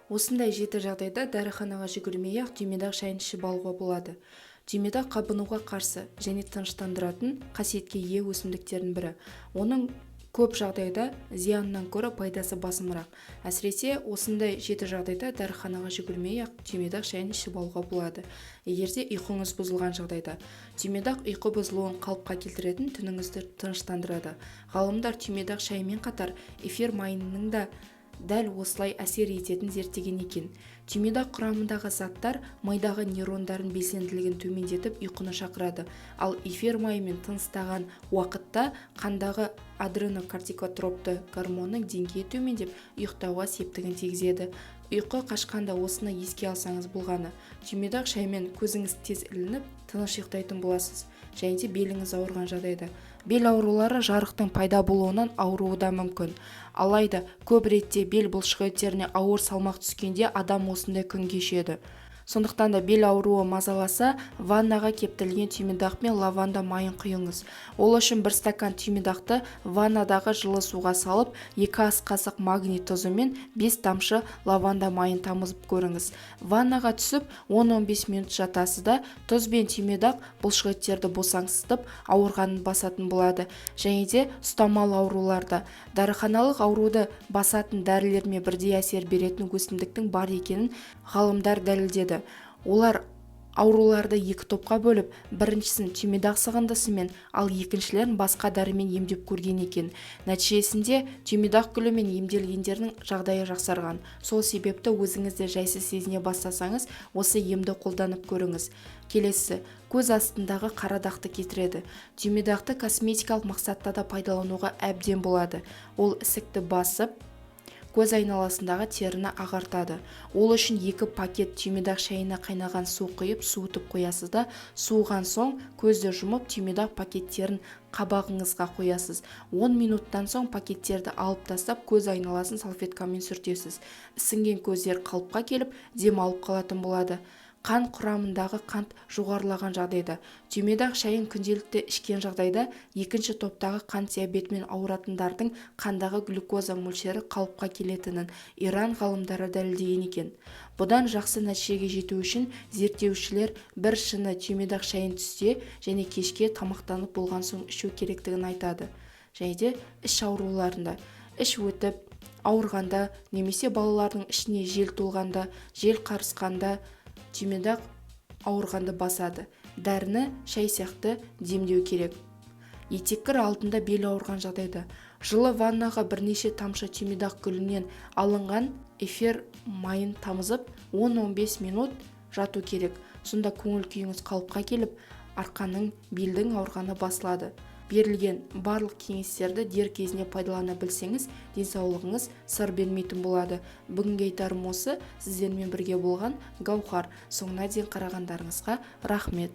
Осындай жеті жағдайда дәріханаға жүгірмей-ақ түймедақ шайын ішіп алуға болады. Түймедақ қабынуға қарсы және тыныштандыратын қасиетке ие өсімдіктердің бірі. Оның көп жағдайда зиянынан гөрі пайдасы басымырақ. Әсіресе осындай жеті жағдайда дәріханаға жүгірмей-ақ түймедақ шайын ішіп алуға болады. Егерде ұйқыңыз бұзылған жағдайда. Түймедақ ұйқы бұзылуын қалыпқа келтіретін, түніңізді тыныштандырады. Ғалымдар түймедақ шайымен қатар эфир майының да дәл осылай әсер ететінін зерттеген екен. Түймедақ құрамындағы заттар мидағы нейрондардың белсенділігін төмендетіп, ұйқыны шақырады. Ал эфир майымен тыныстаған уақытта қандағы адренокортикотропты гормонның деңгейі төмендеп, ұйықтауға септігін тигізеді. Ұйқы қашқанда осыны еске алсаңыз болғаны. Түймедақ шаймен көзіңіз тез ілініп, тыныш ұйықтайтын боласыз. Және де беліңіз ауырған жағдайда. Бел аурулары жарықтың пайда болуынан ауруы да мүмкін. Алайда көп ретте бел бұлшықеттеріне ауыр салмақ түскенде адам осындай күн кешеді. Сондықтан да бел ауруы мазаласа, ваннаға кептірілген түймедақ пен лаванда майын құйыңыз. Ол үшін бір стакан түймедақты ваннадағы жылы суға салып, 2 ас қасық магний тұзы мен 5 тамшы лаванда майын тамызып көріңіз. Ваннаға түсіп, 10-15 минут жатасыз да, тұз бен түймедақ бұлшықеттерді босаңсытып, ауырғанын басатын болады. Және де ұстамалы ауруларда дәріханалық ауруды басатын дәрілермен бірдей әсер беретін өсімдіктің бар екенін ғалымдар дәлелдеді. Олар ауруларды екі топқа бөліп, біріншісін түймедақ сығындысымен, ал екіншілерін басқа дәрімен емдеп көрген екен. Нәтижесінде түймедақ гүлімен емделгендердің жағдайы жақсарған. Сол себепті өзіңізді жайсыз сезіне бастасаңыз, осы емді қолданып көріңіз. Келесі көз астындағы қара дақты кетіреді. Түймедақты косметикалық мақсатта да пайдалануға әбден болады. Ол ісікті басып, көз айналасындағы теріні ағартады. Ол үшін 2 пакет түймедақ шайына қайнаған су құйып, суытып қоясыз да, суыған соң көзді жұмып, түймедақ пакеттерін қабағыңызға қоясыз. 10 минуттан соң пакеттерді алып тастап, көз айналасын салфеткамен сүртесіз. Ісінген көздер қалыпқа келіп, дем алып қалатын болады. Қан құрамындағы қант жоғарылаған жағдайда, түймедақ шайын күнделікті ішкен жағдайда екінші топтағы қант диабетімен ауыратындардың қандағы глюкоза мөлшері қалыпқа келетінін Иран ғалымдары дәлелдеген екен. Бұдан жақсы нәтижеге жету үшін зерттеушілер бір шыны түймедақ шайын түсте және кешке тамақтанып болған соң ішу керектігін айтады. Және де іш ауруларында, іш өтіп ауырғанда немесе балалардың ішіне жел толғанда, жел қарысқанда түймедақ ауырғанды басады. Дәріні шай сияқты демдеу керек. Етеккір алдында бел ауырған жағдайда жылы ваннаға бірнеше тамшы түймедақ гүлінен алынған эфир майын тамызып, 10-15 минут жату керек. Сонда көңіл күйіңіз қалыпқа келіп, арқаның, белдің ауырғаны басылады. Берілген барлық кеңестерді дер кезінде пайдалана білсеңіз, денсаулығыңыз сыр бермейтін болады. Бүгінгі айтарым осы. Сіздермен бірге болған Гаухар. Соңына дейін қарағандарыңызға рахмет.